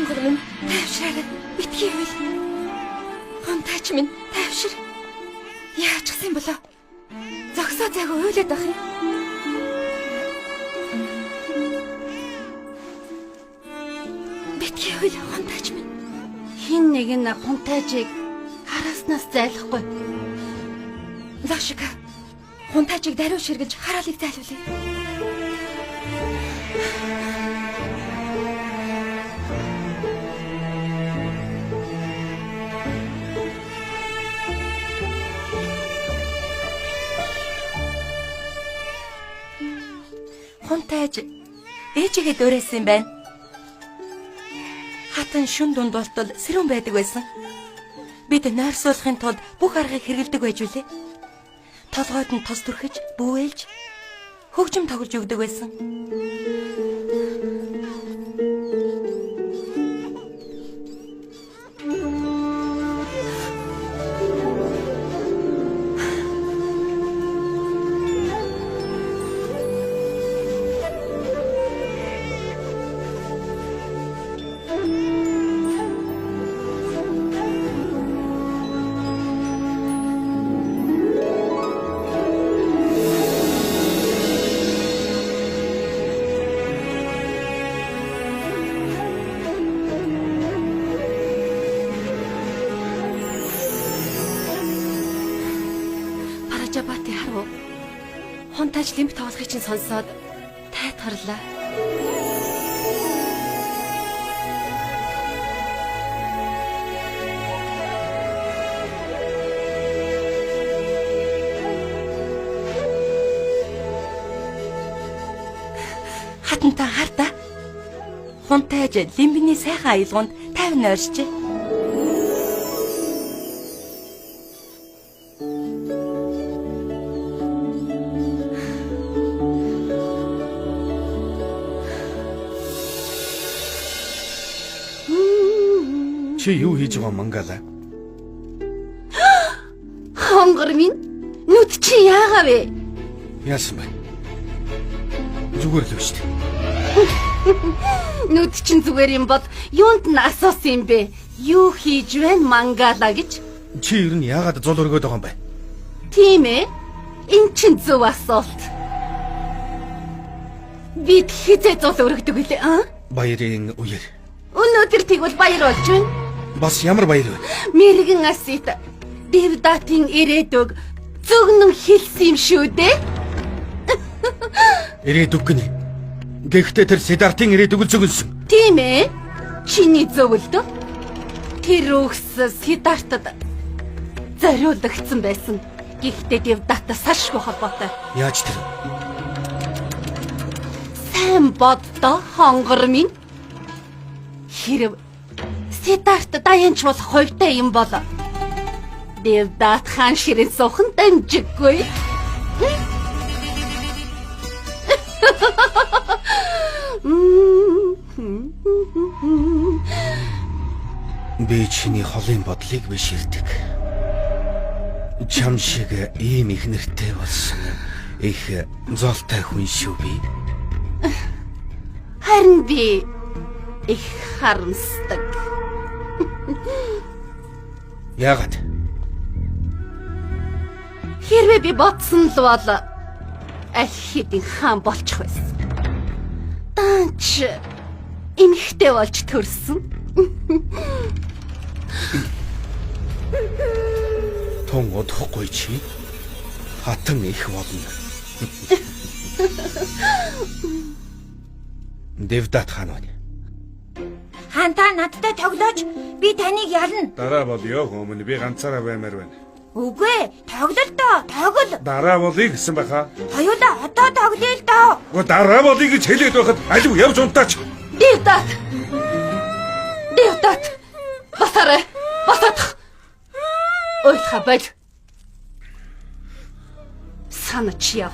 Хонгор минь тайвшраарай. Битгий хөл. Хунтайч минь тайвшир. Яачихсан болоо? Зогсоо зайгүй уйлаад байх юм. Битгий хөл хунтайч минь. Хин нэг нь хунтайжийг харааснаас зайлахгүй. Лошика. Хунтайчийг даруй ширгэлж хараалыг зайлуулъя. Хунтайж ээжигээ дуурайсан юм байна. Хатан шүн дунд болтол сэрүүн байдаг байсан. Бид нойрсуулахын тулд бүх аргыг хэрэглэдэг байж үлээ. Толгойд нь тос түрхэж, бүүвэлж, хөгжим тоглож өгдөг байсан. Паражабати харав. Хунтайч лимп тоглохыг чинь сонсоод тайтгарлаа. Хатантаа хар та. Хунтайж лимбний сайхан аялгуунд тайван нойрсжээ. Чи юу хийж байгаа Мангала? Хонгор минь нүд чи яагаа вэ? Яасан бэ? Зүгээр л үү шүү дээ. Нүд чин зүгээр юм бол юунд нь асуусан юм бэ? Юу хийж байна Мангала гэж? Чи ер нь яагаад зул өргөөд байгаа юм бэ? Тийм ээ. Эн чин зөв асуулт. Бид хизээ зул өргөдөг билээ, аа? Баярын үеэр. Өнөөдөр тэгвэл баяр болж байна. Бас ямар баяр вэ? Мэргэн асит Девдатын ирээдүг зөгнөн хэлсэн юм шүү дээ. Ирээдүг гинэ. Гэхдээ тэр Сидартын ирээдүг л зөгнсөн. Тийм ээ. Чиний зөв л дөө. Тэр үгс Сидартад зориулагдсан байсан. Гэхдээ Девдата сашгүй холбоотой. Яаж тэр? Сайн боддоо хонгор минь. Хэрв Сидарт даянч болох хувьтай юм бол Девдат хаан ширээн суух нь дамжиггүй. Би чиний холын бодлыг биширдэг. Чам шиг ийм их нэртэй болсон их золтой хүн шүү би. Харин би их харамсдаг. Яагаад? Хэрвээ би бодсон л бол аль хэдийн хаан болчих байсан. Даанч эмэгтэй болж төрсөн. Тун удахгүй чи хатан их болно. Девдат хаан байна. Хаан та надтай тоглооч. Би таныг ялна. Дараа болёо хүмүүн би ганцаараа баймаар байна. Үгүй ээ, тоглол доо, тоглол. Дараа болъё гэсэн байхаа. Хоёулаа одоо тоглоё л доо. Үгүй дараа болъё гэж хэлээд байхад алив явж унтаач. Девдат! Девдат! Басаарай! Басаадах! Ойлха боль. Санач яв.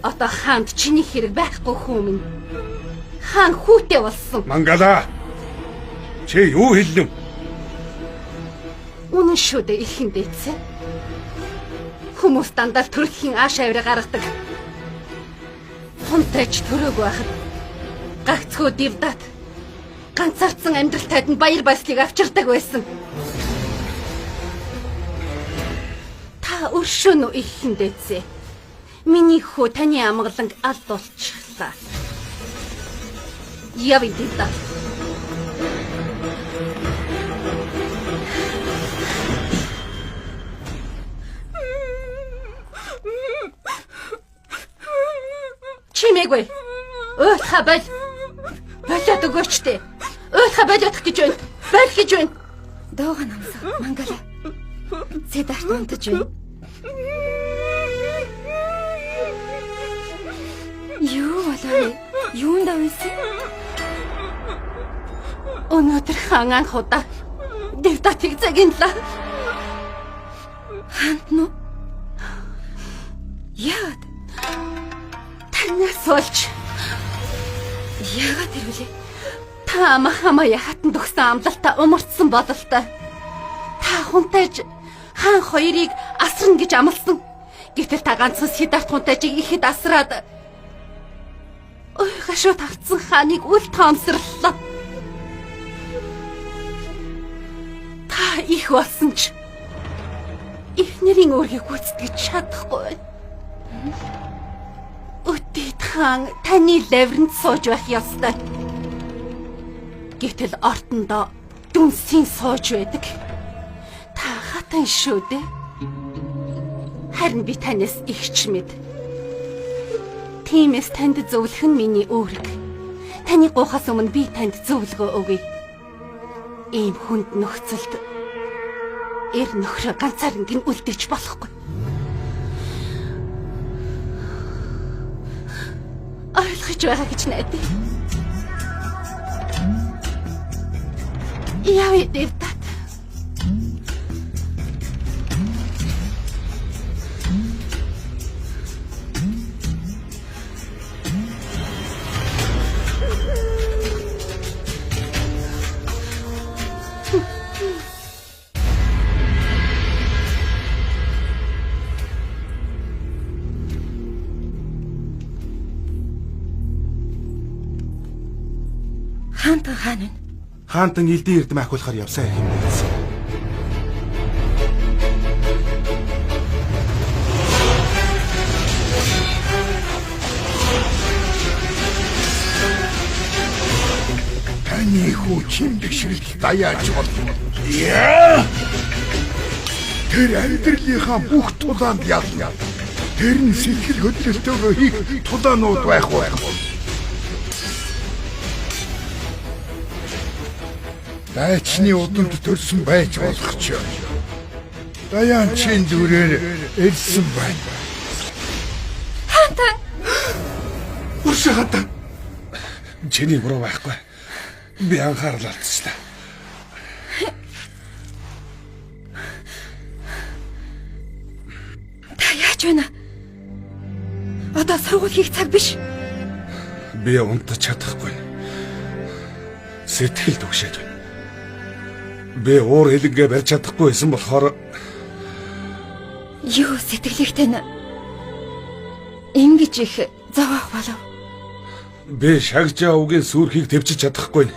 Одоо хаанд чиний хэрэг байхгүй хүн минь. Хаан хүүтэй болсон. Мангала. Чи юу хэллэв? Үнэн шүү дээ ихэн дээдсэ. Хүмүүс дандаа л төрөлхийн ааш авираа гаргадаг. Хунтайч төрөөгүй байхад гагцхүү Девдат Ганцаардсан амьдралтайд нь баяр баясгалыг авчирдаг байсан. Та өршөөнө ихэн дээдсэ. Миний хүү таны амгаланг алд болчихлаа. Явъя Девдат. Чимээгүй. Уйлахаа боль. Болоод өгөөч тээ. Уйлахаа болоодох гэж байна. Боль гэж байна. Дууга намсан. Мангала. Сидарт унтаж байна. Юу болов вэ? Юунд уйлсан? Өнөөдөр хаан анх удаа Девдатыг загинлаа. Хаант нь уу? Яагаад? Танаас болж Яагаад тэрвүлээ? та Махамая хатанд өгсөн амлалтаа умардсан бололтой. Та хунтайж хаан хоёрыг асарна гэж амласан. Гэтэл та ганцхан Сидарт хунтайжийг ихэд асраад ой гашуу тавцсан хааныг үл тоомсорлоо. Та их болсон ч эхнэрийн үүргийг гүйцэтгэж чадахгүй байна. Өдийт хаан таны лавранд сууж байх ёстой. Гэтэл ортондоо дүнсийн сууж байдаг. Та хатан шүү дээ. Харин би танаас ихч мэд. Тиймээс танд зөвлөх нь миний үүрэг. Таны гуйхаас өмнө би танд зөвлөгөө өгье. Ийм хүнд нөхцөлд эр нөхрөө ганцаарнг нь үлдээж болохгүй. Ойлгож байгаа гэж найдаа. Явъя Девдат. Хаантан хаана вэ? Хаантан элдэн эрдэм ахиулахаар явсан хэмнээсэн. Таны хүү чимдэгшрэлт даяаж болно. Яа! Тэр амьдралынхаа бүх тулаанд ялна. Тэр нь сэтгэл хөдлөлтөөгөө хийх тулаанууд байх байх. Дайчны удамд төрсөн байж болох ч. Даяанчийн зүрээр ирсэн байна. Хаантан! Үршээ хатан. Чиний буруу байхгүй. Би анхаарал алдчихлаа. Та яаж байна? Одоо сургууль хийх цаг биш. Би унтаж чадахгүй. Сэтгэл түгшээд байна. Би уур хилэнгээ барьж чадахгүй байсан болохоор Юу сэтгэлэгтэй нь ингэж их зовоох болов. би шагжаа үгийн сүрхийг тэвчиж чадахгүй.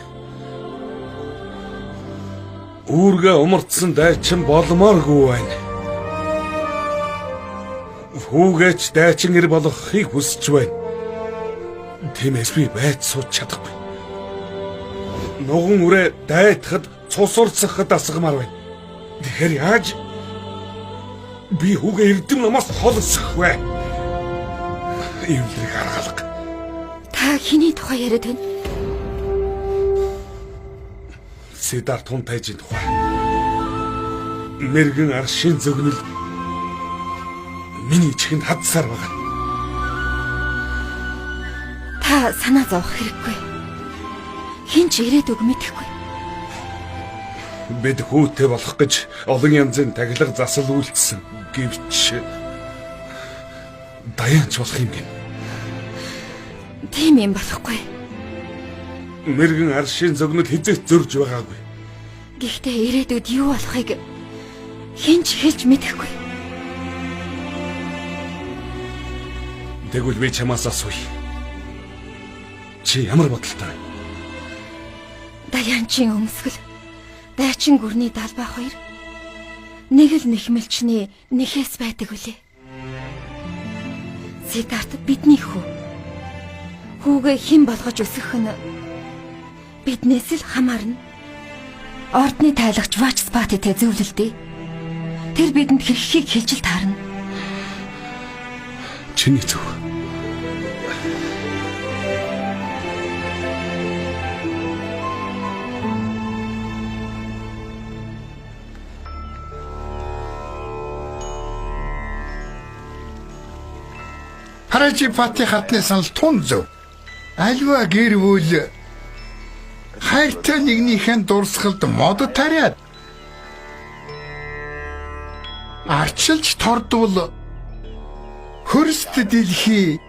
Үүргээ умардсан дайчин болмооргүй байна. Хүүгээч дайчин эр болгохыг хүсэж байна. Тиймээс би байц сууж чадахгүй. Нуган үрээ дайтахад цус урцахад асгамаар байна. Тэгэхээр яаж би хүүгээ эрдэм намаас хол өсгөх вэ? Эвлэрийг аргалга. Та хэний тухай яриад байна? Сидарт хунтайжийн тухай. Мэргэн аршин зөгнөл миний чихэнд хадсаар байгаа. Та санаа зовох хэрэггүй. Хэн ч ирээдүг мэдэхгүй. Бид хүүтэй болох гэж олон янзын тахилга засал үйлдсэн. Гэвч даяанч болох юм гин. Тийм юм болохгүй. Мэргэн аршин зөгнөл хизээч зөрж байгаагүй. Гэхдээ ирээдүйд юу болохыг хэн ч хэлж мэдэхгүй. Тэгвэл би чамаас асууя. Чи ямар бодолтой вэ? Даянчийн өмсгөл, дайчин гүрний далбаа хоёр нэг л нэхмэлчний нэхээс байдаг үлээ. Сидарт бидний хүү. Хүүгээ хэн болгож өсгөх нь биднээс л хамаарна. Ордны тайлагч Вачспатитэй зөвлөлдөө. Тэр бидэнд хэрэгхийг хэлж л таарна. Чиний зөв. Харажипати хатны санал тун зөв. Альва гэр бүл хайртай нэгнийхэн дурсгалд мод тариад арчилж тордвол хөрст дэлхий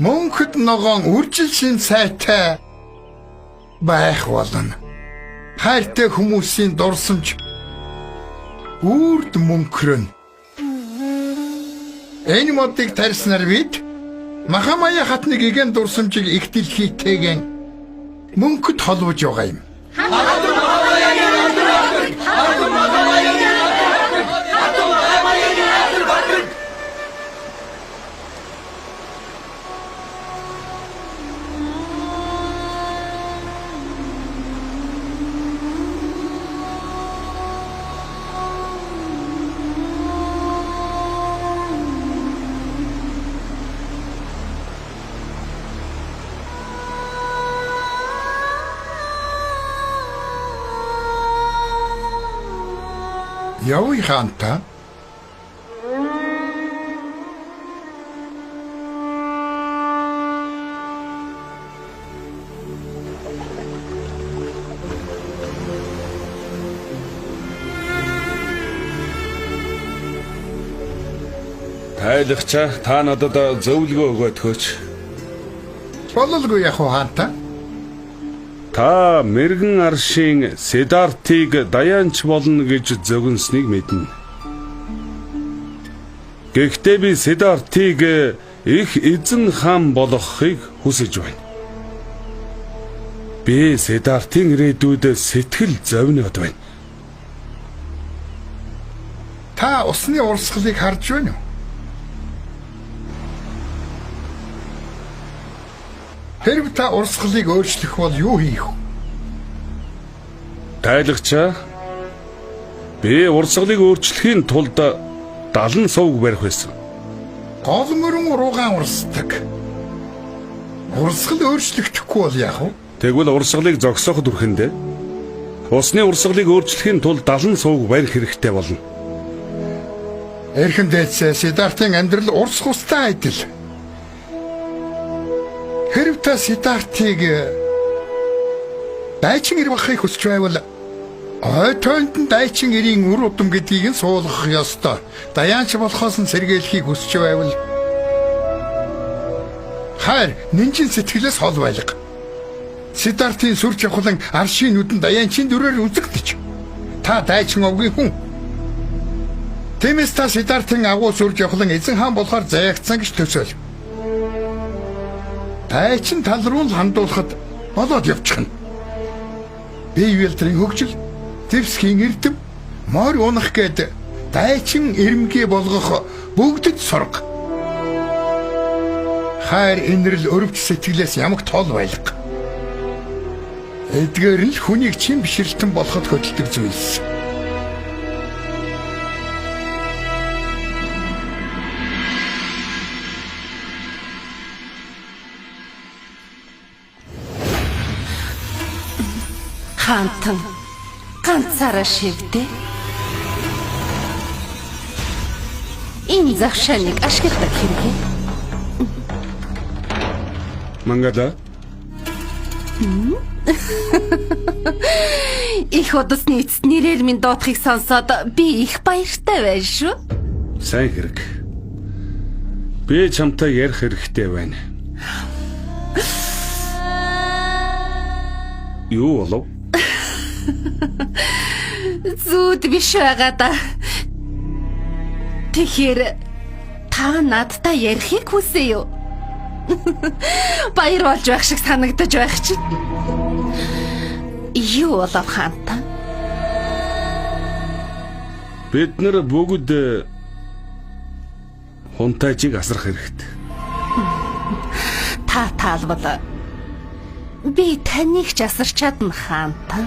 мөнхөд ногоон үржилшин сайтай байх болно. Хайртай хүмүүсийн дурсамж үрд мөнхрөн. Энэ модыг тарьснаар бид Махамая хатны гигэн дурсамжийг их дэлхийтэйгэн мөнхөд холбож байгаа юм. Явъя хаанта. Тайлагчаа та надад зөвлөгөө өгөөд хөөч. Бололгүй яах вэ хаанта? Та мэрэгэн аршийн Сидартыг даяанч болно гэж зөгнснийг мэднэ. Гэхдээ би Сидартыг их эзэн хаан болгохыг хүсэж байна. Би Сидартын ирээдүйд сэтгэл зовноод байна. Та усны урсгалыг харж байна уу? Хэрв та урсгалыг өөрчлөх бол юу хийх вэ? Тайлагчаа би урсгалыг өөрчлөхийн тулд 70 сувг барих байсан. Гол мөрөн уруугаан урсдаг. Урсгал өөрчлөгдөхгүй бол яах вэ? Тэгвэл урсгалыг зогсоох дүрхэндээ усны урсгалыг өөрчлөхийн тулд 70 сувг барих хэрэгтэй болно. Эрхэм дээдсээ Сидартын амьдрал урсах устай адил. Хэрв та Сидартыг дайчин ир болохыг хүсч байвал ой тойнд нь дайчин эрийн үр удам гэдгийг нь суулгах ёстой. Даяанч болохоос нь сэргийлэхийг хүсч байвал хайр нинжин сэтгэлээс хол байлга. Сидартын сүр жавхлан аршийн нүдэн даяанчийн дүрээр үзэгдэж. Та дайчин овгийн хүн. Тиймээс та Сидартын агуу сүр жавхлан эзэн хаан болохоор заяагдсан гэж төсөөл. Дайчин тал руу л хандуулахад болоод явчихна. Бие ялдрын хөгжил, зэвсгийн эрдэм, морь унах гээд дайчин эрмгээ болгох бүгдэд сурга. Хайр инрэл өрөвч сэтгэлээс ямаг тол байлга. Эдгээр нь л хүнийг чин бишрэлтэн болоход хөдөлдөг зүйлс. Хаантан ганцаараа шивдээ. Энэ завшааныг ашигладаг хэрэг. Мангала Их удасны эцэст нэрээр минь дуудахыг сонсоод би их баяртай байна шүү. Сайн хэрэг. Би чамтай ярих хэрэгтэй байна. Юу болов? Зүүд биш байгаа да. Тэгэхээр та надтай ярихыг хүсэв юу? Баяр болж байх шиг санагдаж байх чинь. Юу болов хаанта? Бид нар бүгд хунтайжийг асрах хэрэгтэй. Та таалбал би таныг ч асарч чадна хаанта.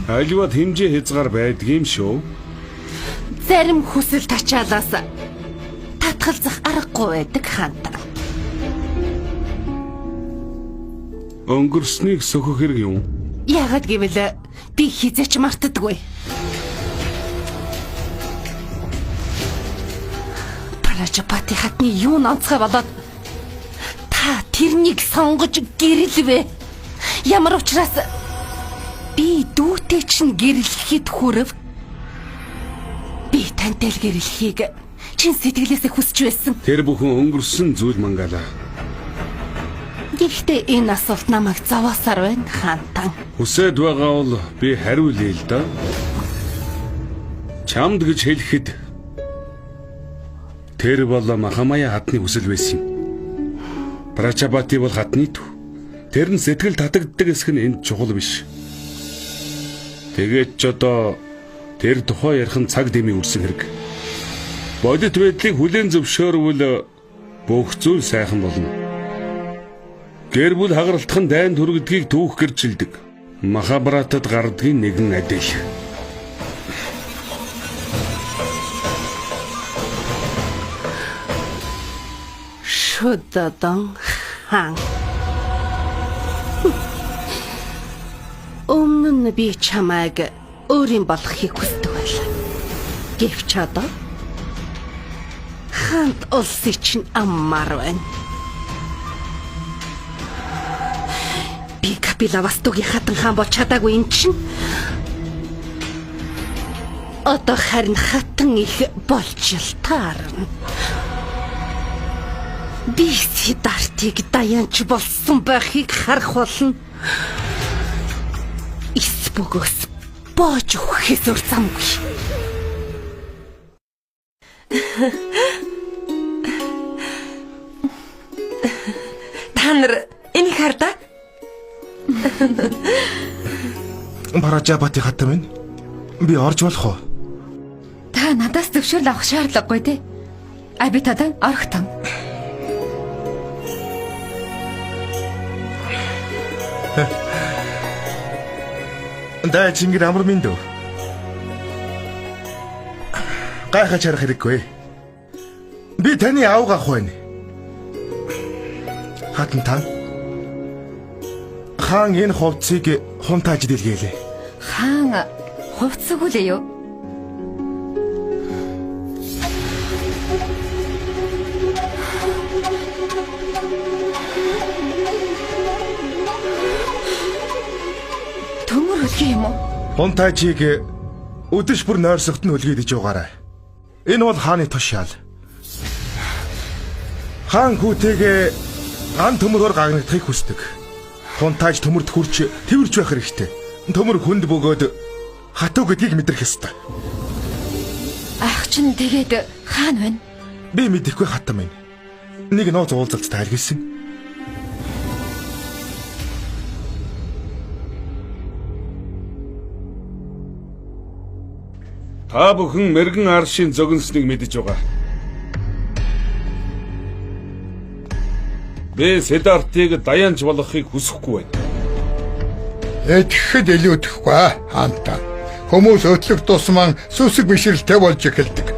Аливаад хэмжээ хязгаар байдгийм шүү. Зарим хүсэл тачаалаас татгалзах аргагүй байдаг хаанта. Өнгөрснийг сөхөх хэрэг юм. Яагаад гэвэл би хизээч мартдаггүй. Пражапати хатны юу онцгой болоод та тэрнийг сонгож гэрэлвэ? Ямар учраас би дүүтэй чинь гэрлэхэд хүрв? Би тантай л гэрлэхийг чин сэтгэлээсээ хүсэж байсан. Тэр бүхэн өнгөрсөн зүйл мангаалаа. Гэхдээ энэ асуулт намайг зовоосоор байна хаантан. Хүсээд байгаа бол би хариулъя л да. Чамд гэж хэлэхэд тэр бол Махамая хатны хүсэл байсан юм. Прачабати бол хатны төв. Тэр нь сэтгэл татагддаг эсэх нь энд чухал биш. Тэгээд ч одоо тэр тухай ярих нь цаг дэмий үрсэн хэрэг. Бодит байдлыг хүлээн зөвшөөрвөл бүх зүйл сайхан болно. Гэр бүл хагаралтах нь дайн түргэдгийг түүх гэрчилдэг. Махабаратад гардгийн нэгэн адил. Шүддэн хаан. Өмнө нь би чамайг өөрийн болгохыг хүсдэг байлаа. Гэвч одоо хаант улсыг чинь аммаар байна. Би Капилавастугийн хатан хаан болж чадаагүй юм чинь. Одоо харин хатан их болж л таарна. Би Сидартыг даянч болсон байхыг харах болно. Эс бөгөөс боож өгөхөөс өөр замгүй. Та нар энийг хардаа. Паражапати хатан минь. Би орж болох уу? Та надаас зөвшөөрөл авах шаардлагагүй те. Абитадан орхитон. Даа чингэр амар минь дөө. Гайхаж харах хэрэггүй. Би таны аавга ах байна. Хатан та. Хаан энэ хувцсыг хунтааж дэлгээлээ. Хаан хувцсгүй лээ юу? Төмөр хөлгий юм уу? Хунтаажийг өдөш бүр нойрсогт нь хөлгийдэж юугаарай. Энэ бол хааны тушаал. Хаан хүүтэйгээ ган төмөрөөр гагнагдахыг хүсдэг. Хунтааж төмөрт хүрч тэрвэрч байх хэрэгтэй. Төмөр хүнд бөгөөд хатуу гэдгийг мэдрэх ёстой. Ах чинь тэгээд хаан байна. Би мэдэхгүй хатан минь. Нэг нууц уулзалт тайлгэлсэн. Та бүхэн мэрэгэн аршийн зөгнснийг мэдэж байгаа. Би Сидартыг даянч болгохыг хүсэхгүй байна. Этгэхэд илүүдэхгүй хаанта. Хүмүүс өтлөх тусмаа сүсэг бишрэлтэй болж эхэлдэг.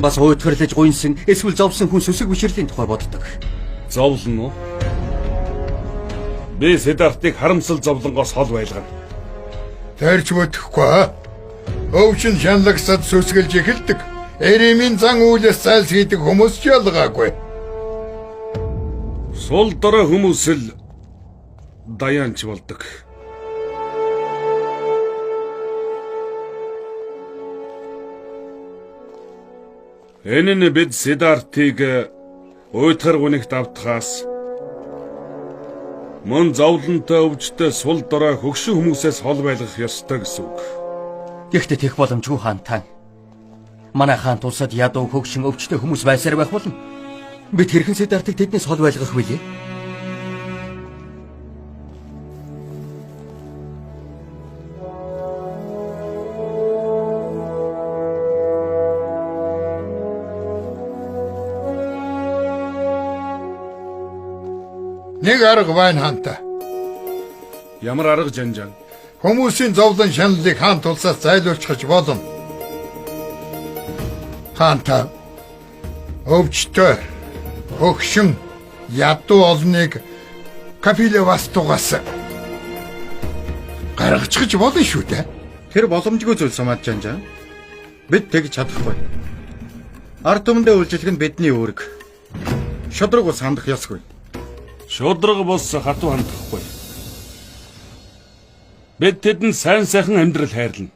Бас уйтгарлаж гуйнсан эсвэл зовсон хүн сүсэг бишрэлийн тухай боддог. Зовлон уу? Би Сидартыг харамсал зовлонгоос хол байлгана. Тэрч бүтэхгүй. Өвчин шаналагсад сүсгэлж эхэлдэг. Эремийн зан үйлээс зайлсхийдэг хүмүүс ч ялгаагүй. Сул дорой хүмүүс л даянч болдог. Энэ нь бид Сидартыг уйтгар гунигт автахаас мөн зовлонтой өвчтөй сул дорой хөгшин хүмүүсээс хол байлгах ёстой гэсэн үг. Гэхдээ тех боломжгүй хаантан. Манай хаант улсад ядуу хөгшин өвчтөй хүмүүс байсаар байх болно. Бид хэрхэн Сидартыг тэднээс хол байлгах вүлээ? Нэг арга байна хаанта. Ямар арга Жанжан? Хүмүүсийн зовлон шаналлыг хаан тулсаас зайлуулчихж болно. Хаанта өвчтөй, хөгшин, ядуу олныг Капилавастугаас гаргачихж болно шүү дээ. Тэр боломжгүй зүйл Сумад Жанжан. Бид тэгж чадахгүй. Ард түмэндээ үйлчлэх нь бидний үүрэг. Шудраг ус хандах ёсгүй. Шудраг бус хатуу хандахгүй. Бид тэдэнд сайн сайхан амьдрал хайрлана.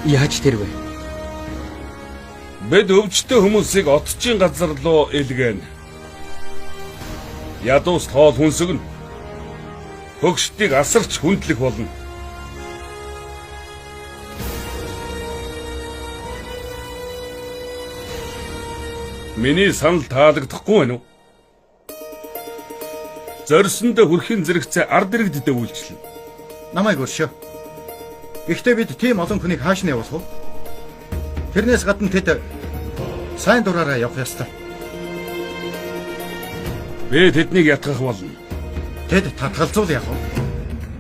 Яаж тэр вэ? Бид өвчтөй хүмүүсийг отчийн газар руу илгээнэ. Ядуус хоол хүнсгэн. Хөгшдийг асарч хүндлэх болно. Миний санал таалагдахгүй байна уу? Зорьсондоо хүрхийн зэрэгцээ ард иргэддээ үйлчлэнэ. Намайг өршөө. Гэхдээ бид тийм олон хүнийг хааш нь явуулах вэ? Тэрнээс гадна тэд сайн дураараа явах ёстой. Би тэднийг ятгах болно. Тэд татгалзуул явах уу?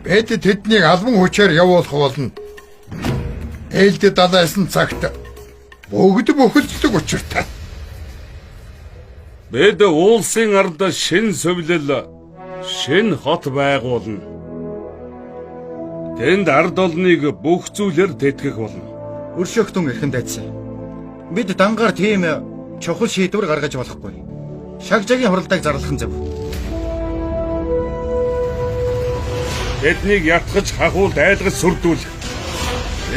Бид тэднийг албан хүчээр явуулах болно. Ээлд далайсан цагт бүгд бөхөлддөг учиртай. Бид уулсын ард шин зөвлөл, шин хот байгуулна. Тэнд ард олныг бүх зүйлээр тэтгэх болно. Өршөөхтөн эрхэн дайцсан. Бид дангаар тийм чухал шийдвэр гаргаж болохгүй. Шагжаагийн хуралдааг зарлах нь зөв. Тэднийг ятгах, хахуулд айлгаж сүрдүүл.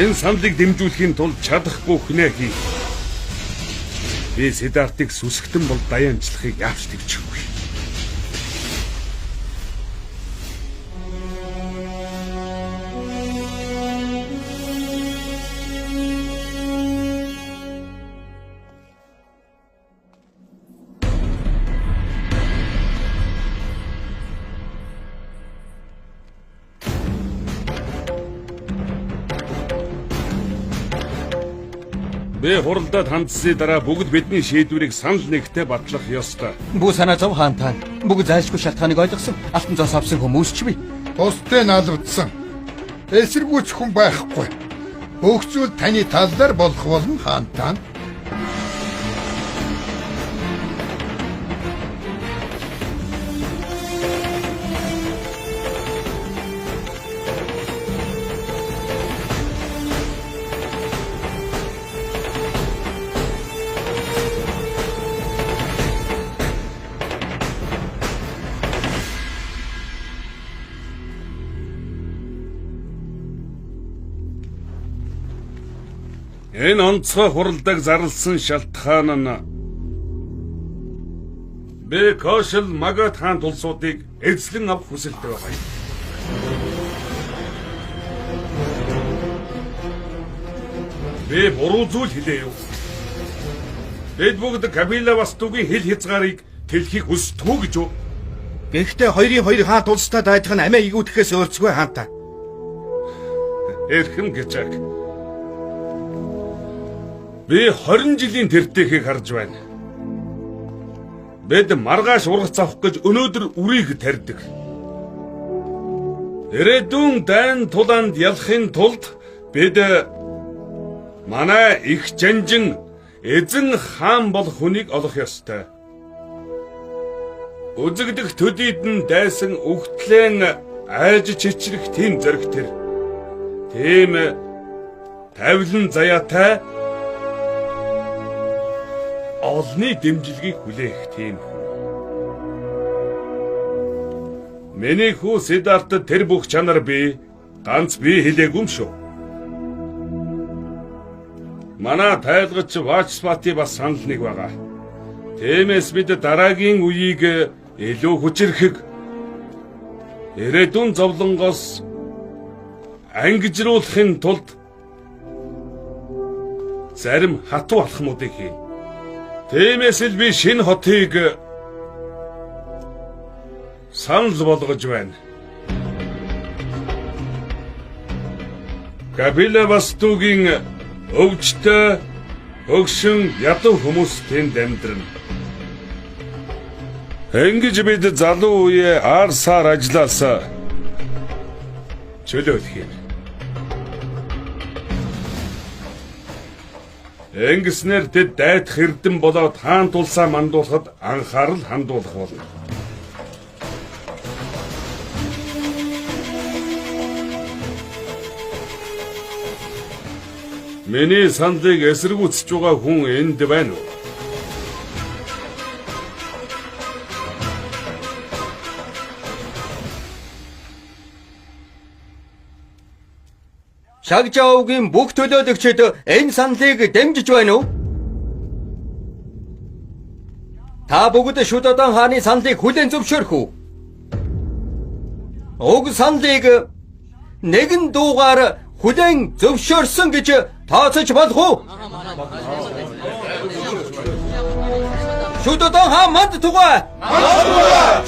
Энэ саналыг дэмжүүлэхийн тулд чадах бүхнээ хий. Би Сидартыг сүсгтэн бол даяанчлахыг яавч тэгчихгүй. Би хуралдаад хандсны дараа бүгд бидний шийдвэрийг санал нэгтээ батлах ёстой. Бүү санаа зов хаантаа. Бүгд зайлшгүй шалтгааныг ойлгосон. Алтан зоос авсан хүмүүс ч бий. Тустай налавдсан. Эсэргүүцэх хүн байхгүй. Бүх зүйл таны талаар болох болно хаантаа. Энэ онцгой хуралдааг зарласан шалтгаан нь би Кошл Магад хаан улсуудыг эзлэн авах хүсэлтэй байгаа юм. Би буруу зүйл хэлээ юу? Бид бүгд Капилавастугийн хил хязгаарыг тэлхийг хүсдэг үү гэж юу? Гэхдээ хоёрын хоёр хаант улстай дайдах нь амиа игүүдэхээс өөрцгүй хаантай. Эрхэм гэж. Би 20 жилийн тэртэхийг харж байна. Бид маргааш ургац авах гэж өнөөдөр үрийг тарьдаг. Ирээдүйн дайн тулаанд ялахын тулд бид манай их жанжин эзэн хаан болох хүнийг олох ёстой. Үзэгдэх төдийд нь дайсан үгтлэн айж чичрэх тийм зориг тэр. Тийм тавилан заяатай олонны дэмжлэгийг хүлээх тийм хүн. Миний хүү Сиддарт тэр бүх чанар би ганц би хэлээгүй юм шүү. Манай тайлгач Вачспати бас санал нэг байгаа. Тиймээс бид дараагийн үеийг илүү хүчирхэг ирээдүйн зовлонгоос ангижруулахын тулд зарим хатуу алхмуудыг хийнэ. Тиймээс л би шинэ хотыг санал болгож байна. Капилавастугийн өвчтөй, хөгшин ядуу хүмүүс тэнд амьдрна. Ингэж бид залуу үеэ ар сар ажиллаасаа чөлөөлөх юм. Ингэснээр тэд дайтах эрдэм болоод хаан тулсаа мандуулахад анхаарал хандуулах болно. Миний саналыг эсэргүүцэж байгаа хүн энд байна уу? Шагжаавгийн бүх төлөөлөгчид энэ саналыг дэмжиж байна уу? Та бүгд Шүдодон хааны саналыг хүлээн зөвшөөрөх үү? Уг саналыг нэгэн дуугаар хүлээн зөвшөөрсөн гэж тооцож болох уу? Шүдодон хаан манд тугай!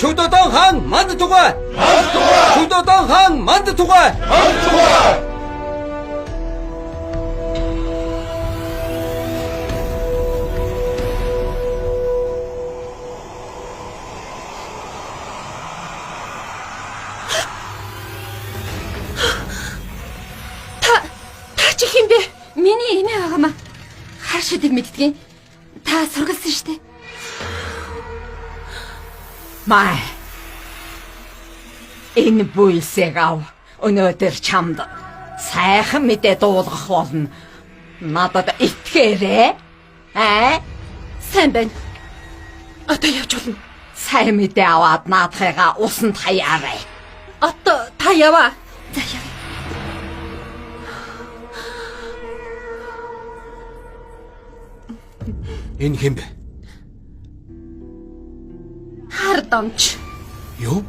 Шүдодон хаан манд тугай! Шүдодон хаан манд тугай! Та чи хэн бэ? Миний эмээ байгаамаа. Хар шидэг мэддгийн. Та сургалсан штэ. Май. Энэ бүлсэг ав. Өнөөдөр чамд сайхан мэдээ дуулгах болно. Надад итгээрэй. Аа? Сайн байна. Одоо явж болно. Сайн мэдээ аваад наадхыгаа усанд хаяарай. Одоо та яваа. За явъя. Энэ хэн бэ? Хар домч. Юу?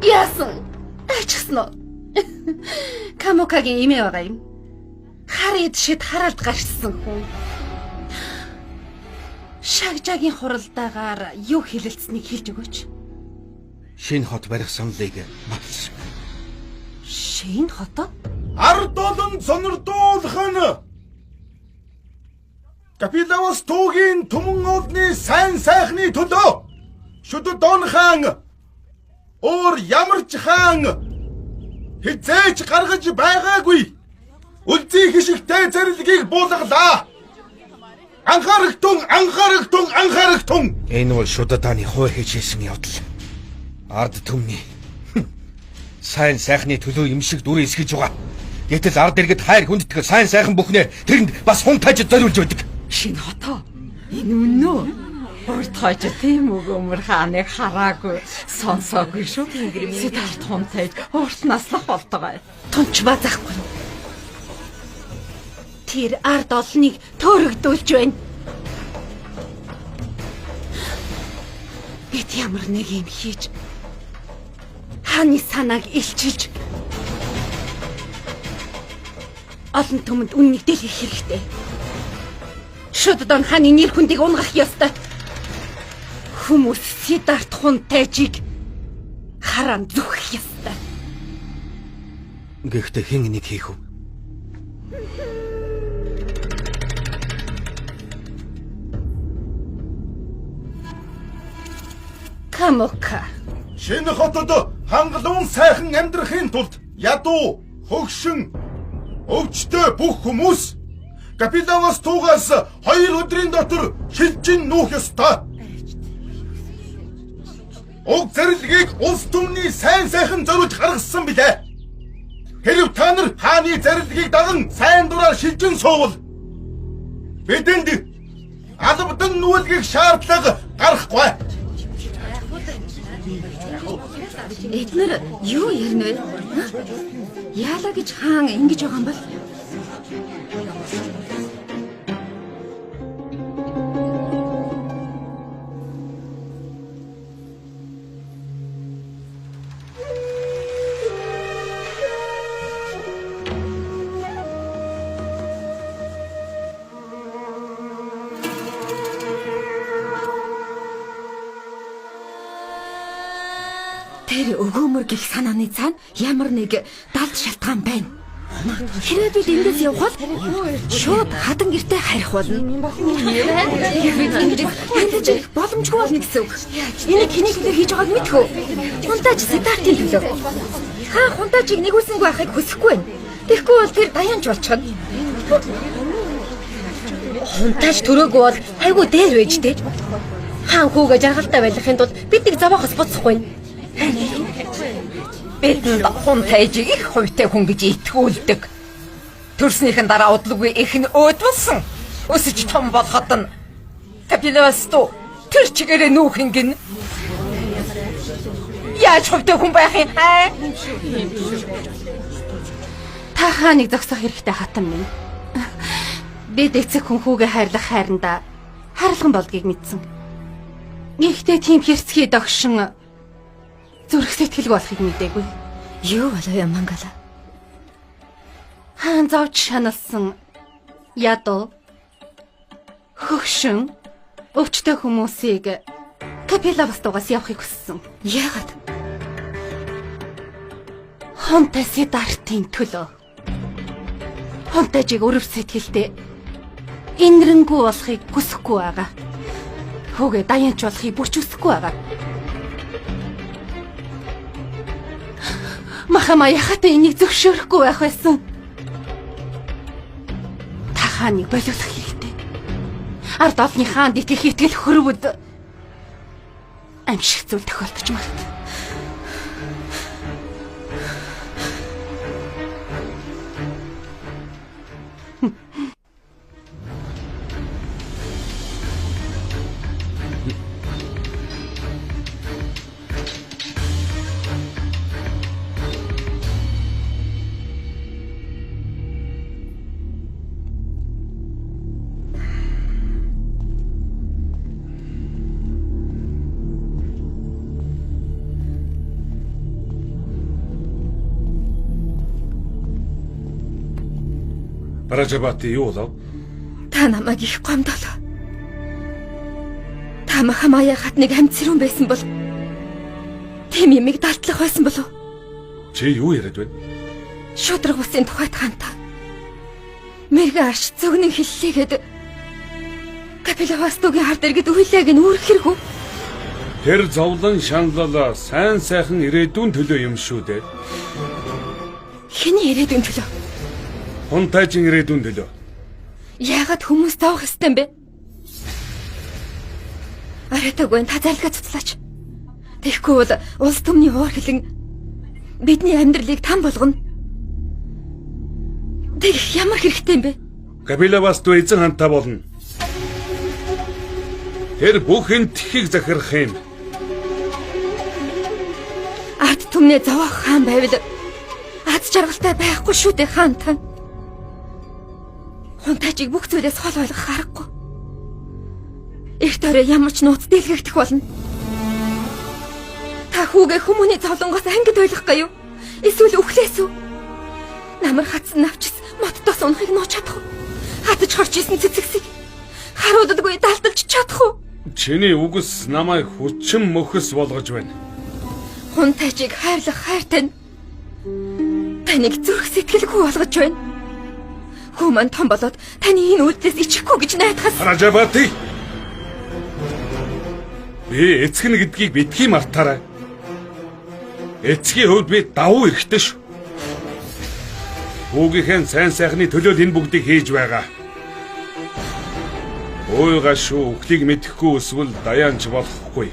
Яасан? Ачсан уу? Камукагийн эмээ байгаа юм. Хар эд шид харалд гарсан хүн. Шагжагийн хуралдаагаар юу хэлэлцсэнийг хэлж өгөөч. Шинэ хот барих саналыг баталсан. Шинэ хотоо? Ард олон сонирдуулах нь Капилавас туугийн түмэн олны сайн сайхны төлөө Шүддон хаан өөр ямар ч хаан хизээж гаргаж байгаагүй үлзий хишигтэй зэрлэгийг буулгалаа. Анхаарагтун, анхаарагтун, анхаарагтун. Энэ бол Шүддааны хувь хичээсэн явдал. Ард түмний сайн сайхны төлөө юм шиг дүр эсгэж байгаа. Гэтэл ард иргэд хайр хүндэтгэл сайн сайхан бүхнээ тэрэнд бас хунтайж зориулж байдаг. Шинэ хотоо. Энэ үнэн үү? Урд хойч тийм өгөөмөр хааныг хараагүй, сонсоогүй шүү. Сидарт хунтайж урт наслах болтугай. Тунч базаахгүй. Тэр ард олныг төөрөгдүүлж байна. Бид ямар нэг юм хийж хааны санааг илчилж олон түмэнд үннийг дэлгэх хэрэгтэй. Шүддон хааны нэр хүндийг унгах ёстой. Хүмүүс Сидарт хунтайжийг харан зүхэх ёстой. Гэхдээ хэн энийг хийх вэ? Камука. Шинэ хотод хангалуун сайхан амьдрахын тулд ядуу, хөгшин, өвчтөй бүх хүмүүс Капилавас туугаас 2 өдрийн дотор шилжин нүүх ёстой. Уг зэрлэгийг улс түмний сайн сайхан зориулж гаргасан билээ. Хэрв та нар хааны зэрлэгийг даган сайн дураар шилжин суувал бидэнд албадан нүүлгэх шаардлага гарахгүй. Эднэр юу ярина вэ? Яалаа гэж хаан ингэж байгаа юм бол? Тэр өгөөмөр гих санааны цаана ямар нэг далд шалтгаан байна. Хэрвээ бид эндээс явах бол шууд хадан гэртээ харих болно. Бид ингэж хандаж ирэх боломжгүй болно гэсэн үг. Энийг хэний төлөө хийж байгааг мэдэх үү? Хунтааж Сиддартын төлөө. Хаан хунтаажийг нэгүүлсэнгүй байхыг хүсэхгүй байна. Тэгэхгүй бол тэр даянч болчихно. Хунтааж төрөөгүй бол айгүй дээр байж дээ. Хаан хүүгээ жаргалтай байлгахын тулд биднийг зовоохос буцахгүй. Бидэнд хунтайжиг их хувьтай хүн гэж итгүүлдэг. Төрснийхэн дараа удалгүй их нь өөдвөлсөн. Өсөж том болоход нь Капилавасту тэр чигээрээ нүүх ингэн. Яаж хувьтай хүн байх юм аа? Та хааныг зогсоох хэрэгтэй хатан минь. Бид эцэг хүн хүүгээ хайрлах хайрандаа харилган болдгийг мэдсэн. Гэхдээ тийм хэрцгий догшин зүрх сэтгэлгүй болохыг мдээгүй. Юу болов юм Мангала? Хаан зовж шаналсан ядуу хөгшин өвчтөй хүмүүсийг Капилавастугаас явахыг хүссэн. Яагаад? Хунтай Сиддартын төлөө. Хунтайжиг өрөв сэтгэлтэй инэрэнгүй болохыг хүсэхгүй байгаа. Хүүгээ даянч болохыг бүрч хүсэхгүй байгаа. Махама яхатай энийг зөвшөөрөхгүй байх байсан. Та хааныг болиулах хэрэгтэй. Ард олны хаанд итгэх итгэл хөрвөд амьшиг зүйл тохиолдож магад. Паражабати юу болов? Та намайг их гомдолоо. Та Махамая хатныг амьд сэрүүн байсан бол тийм юмыг далдлах байсан болов? Чи юу яриад байна? Шудраг усын тухайд хаанта. Мэрэгэн арч зөгнөн хэллээгээд Капилавастугийн ард иргэд үхлээг нь үүрэх хэрэг үү? Тэр зовлон шаналл сайн сайхан ирээдүйн төлөө юм шүү дээ. Хэний ирээдүйн төлөө? Хунтайжин ирээдүйн төлөө. Яагаад хүмүүс зовох ёстой юм бэ? Арайтаагүй та зарлигаа цуцлаач. Тэгэхгүй бол улс түмний уур хилэн бидний амьдралыг там болгоно. Тэгэх ямар хэрэгтэй юм бэ? Капилавасту эзэн хантай болно. Тэр бүх энтхийг захирах юм. Ард түмнээ зовоох хаан байвал аз жаргалтай байхгүй шүү дээ хаан тань. Хунтайчийг бүх зүйлээс хол ойлгох аргагүй. Эрт орой ямар ч нууц дэлгэгдэх болно. Та хүүгээ хүмүүний зовлонгоос ангид ойлгох гаюу? Эсвэл үхлээс үү? Намар хатсан навчис моттоос унахыг нууч чадах уу? Хатаж хорч исэн цэцэгсийг харуудадгүй далдалж чадах уу? Чиний үгс намайг хүчин мөхөс болгож байна. Хунтайчийг хайрлах хайртай нь таныг зүрх сэтгэлгүй болгож байна. Хүү маань том болоод таны энэ үйлдэлээс ичихгүй гэж найдахаас. Ражабати. Би эцэг нь гэдгийг битгий мартаарай. Эцгийн хувьд би давуу эрхтэй шүү. Хүүгийнхэн сайн сайхны төлөө л энэ бүгдийг хийж байгаа. Ой гашуу үхлийг мэдэхгүй өсвөл даянч болохгүй.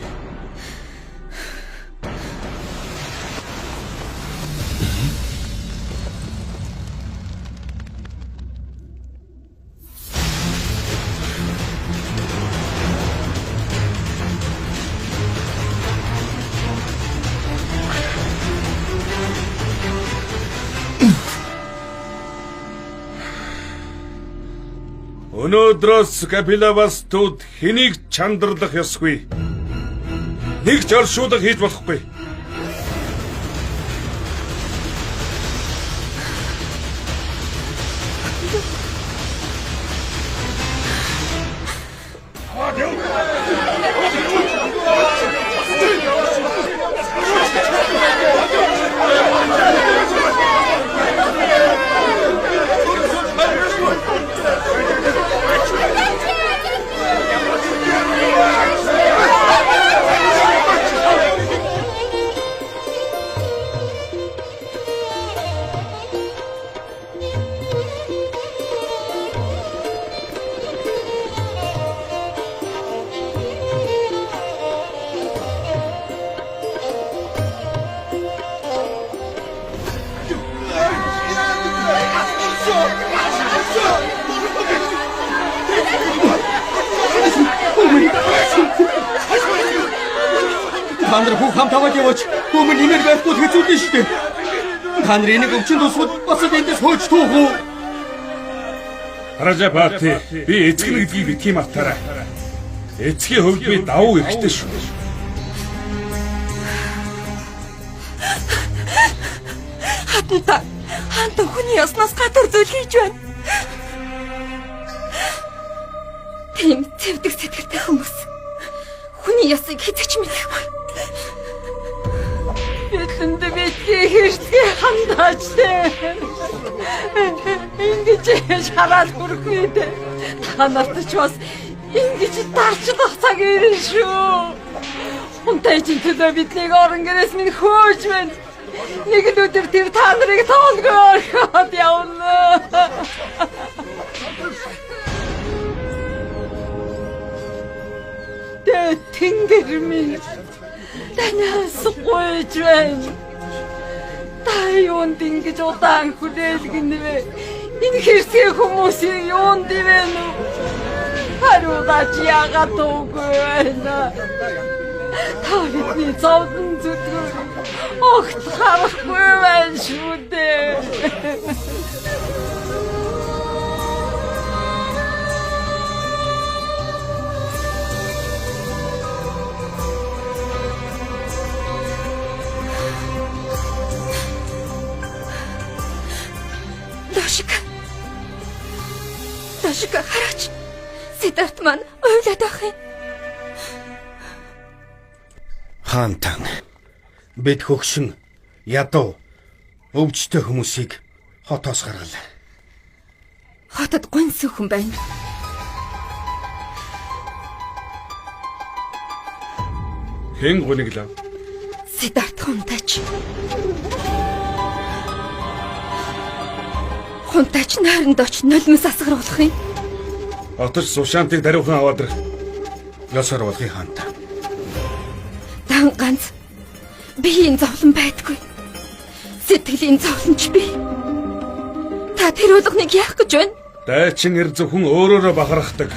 Өнөөдрөөс Капилавастууд хэнийг чандарлах ёсгүй. Нэг ч оршуулга хийж болохгүй. Та нар бүх хамт аваад яваач. Хүмүүн нэмэр байхгүй хэцүүлнэ шүү дээ. Та нар энийг өвчин тусвал бас л эндээс хөөж түүх үү? Пражапати, би эцэг нь гэдгийг битгий мартаарай. Эцгийн хувьд би давуу эрхтэй шүү. Хатанта хаанта хүний яснаас гадуур зүйл хийж байна. Тийм цэвдэг сэтгэлтэй хүмүүс хүний ясыг хэзээ ч мэдэхгүй. Бидэнд битгий хэрсгээ хандаач тэ. Ингэж шараад хүрхгүй дээ. Та нарт ч бас ингэж дарчлах цаг ирнэ шүү. Хунтайчин төлөө биднийг орон гэрээс минь хөөж байна. Нэг л өдөр тэр та нарыг тоолгүй орхиод явна. Тэ тэнгэр минь танаас гуйж байна. Та юунд ингэж удаан хүлээлгэнэ вэ? Энэ хэрсгээ хүмүүсийн юунд ивэ нү? Хариулаач яагаад дуугүй байна? Та бидний зовлон зүтгэв огт харахгүй байна шүү дээ. Лошика. Лошика хараач. Сидарт маань уйлаад байх юм. Хаантан бид хөгшин ядуу өвчтөй хүмүүсийг хотоос гаргалаа. Хотод гуньсан хүн байна. Хэн гуниглав? Сидарт хунтаач. Хунтаач нойронд оч нулимс асгаруулах юм. Отож Сушантыг даруйхан аваад ирэх. Ёсоор болгоё хаантан. Дан ганц биеийн зовлон байдгүй. Сэтгэлийн зовлон ч бий. Та тэр болгоныг яах гэж байна? Дайчин эр зөвхөн өөрөөрөө бахархдаг.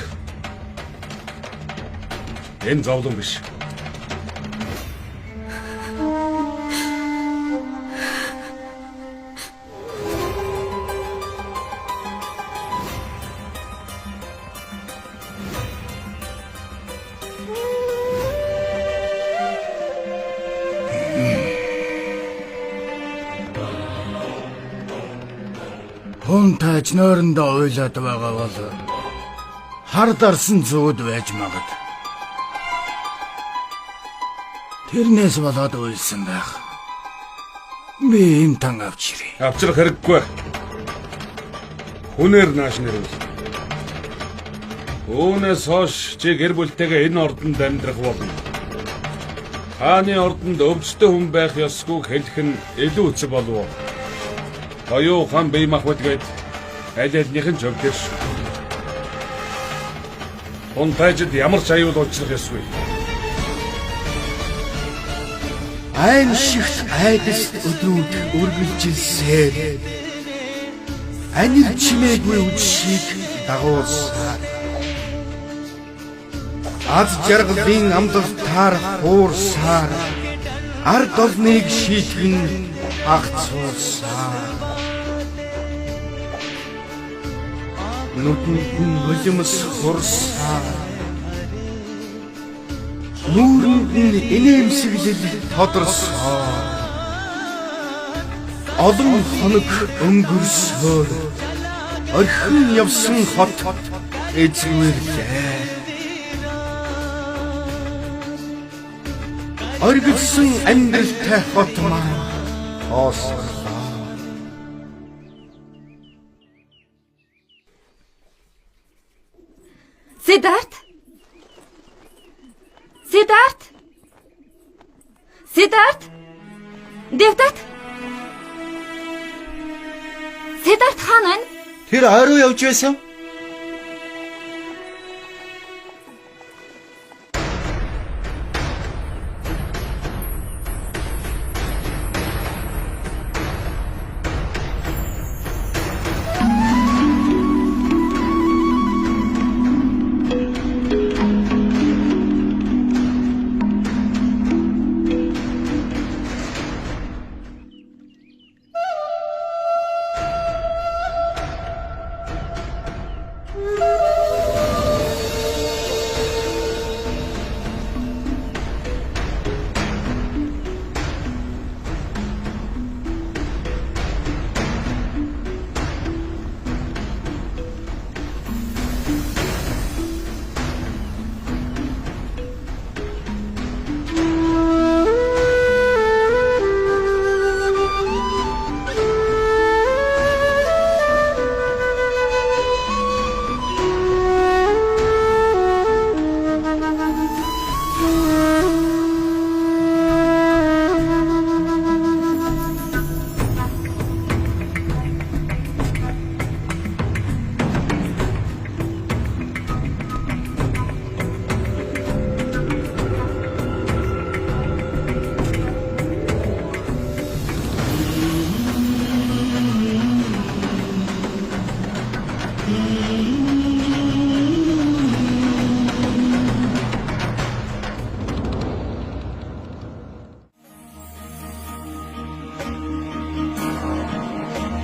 Энэ зовлон биш. Хүн тааж нойрондоо уйлаад байгаа бол хар дарсан зүуд байж магад. Тэрнээс болоод уйлсан байх. Би энэ тан авч ирье. Авчрах хэрэггүй. Хүнээр нааш нэрвэл. Үүнээс хойш чи гэр бүлтэйгээ энэ ордонд амьдрах болно. Хааны ордонд өвчтөй хүн байх ёсгүй хэлэх нь илүү эцэг болов уу? Оюу хан бие махбод гээд аль альнийх нь зөв дээр шүү. Хунтайжид ямар ч аюул учрах ёсгүй. Аимшигт айдас өдрүүд үргэлжилсээр анир чимээгүй үдшийг дагуулсаар аз жаргалын амлалтаар хуурсаар ард олныг шийтгэн агцуулсаар нүдэнд нь нулимс хурсаар нүүрэнд нь инээмсэглэл тодорсоор олон хоног өнгөрсөөр орхин явсан хот эзгүйрлээ. Оргилсан амьдралтай хот маань хоосрлоо. Сидарт? Сидарт? Сидарт? Девдат? Сидарт хаана байна? Тэр ойруу явж байсан.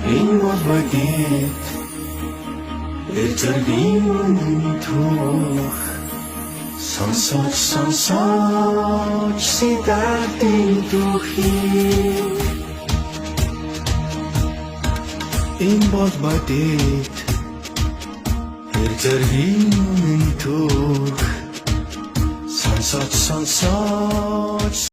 Энэ бол бодит Эзэргийн үнэн түүх. Сонсооч, сонсооч Сидартын түүхийг. Энэ бол бодит Эзэргийн үнэн түүх. Сонсооч, сонсооч.